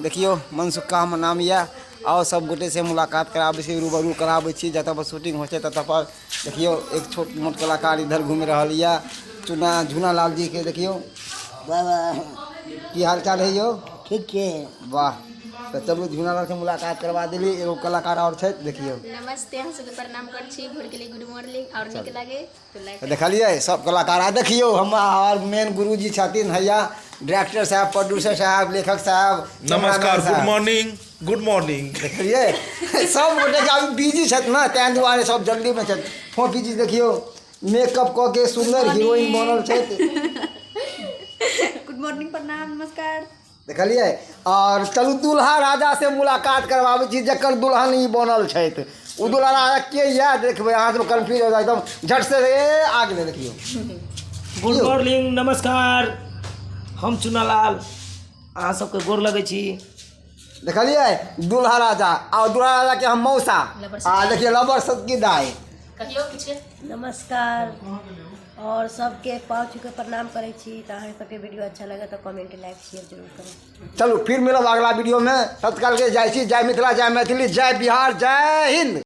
देखियौ मनसुक्का हमर नाम यऽ। आउ सब गोटे से मुलाकात कराबै छी, रूबरू कराबै छी। जतऽ पर शूटिंग होइ छै ततऽ पर देखियौ एक छोट मोट कलाकार इधर घुमि रहल यऽ। चुना झूना लाल जी के देखियौ। की हाल चाल है यौ? ठीक छै। वाह, तऽ चलू झूना लाल से मुलाकात करवा देली। एगो कलाकार आओर छथि, देखियौ। नमस्ते, अहाँ सबके प्रणाम कर छी। भोर के लिए गुड मॉर्निंग। और नीक लागे तो लाइक। तऽ देखलियै सब कलाकार। आ देखियौ हम आओर मेन गुरुजी छथिन हैया, डायरेक्टर साहब, प्रोड्यूसर साहब, लेखक साहब। नमस्कार, कैमरामैन गुड साहब। Morning, good morning. देखलियै सब गोटे के अभी बिजी छथि ने, ताहि दुआरे सब जल्दीमे छथि। फोफी जी देखियौ मेकअप कऽ के सुंदर हीरोइन बनल छथि। गुड मॉर्निंग, प्रणाम, नमस्कार। देखलियै। आओर चलू दुल्हा राजा से मुलाकात करबाबै छी, जकर दुल्हन ई बनल छथि। ओ दुल्हा राजा के यऽ देखबै अहाँ सब कन्फ्यूज हो जाए एकदम झट से। ए आ गेलै, देखियौ। गुड मॉर्निंग, नमस्कार, हम चुनालाल अहाँ सबके गोर लगै छी। देखलियै दुल्हा राजा। आ दुल्हा राजा के हम मौसा। आ देखियौ लबर सबकी दाई। कहियो किछु। नमस्कार और सबके पाँव छू के प्रणाम करै छी। तऽ अहाँ सबके वीडियो अच्छा लगे तऽ कमेंट लाइक शेयर जरूर करू। चलू फिर मिलब अगला वीडियो में। तत्काल के जाइ छी। जय मिथिला, जय मैथिली, जय बिहार, जय हिंद।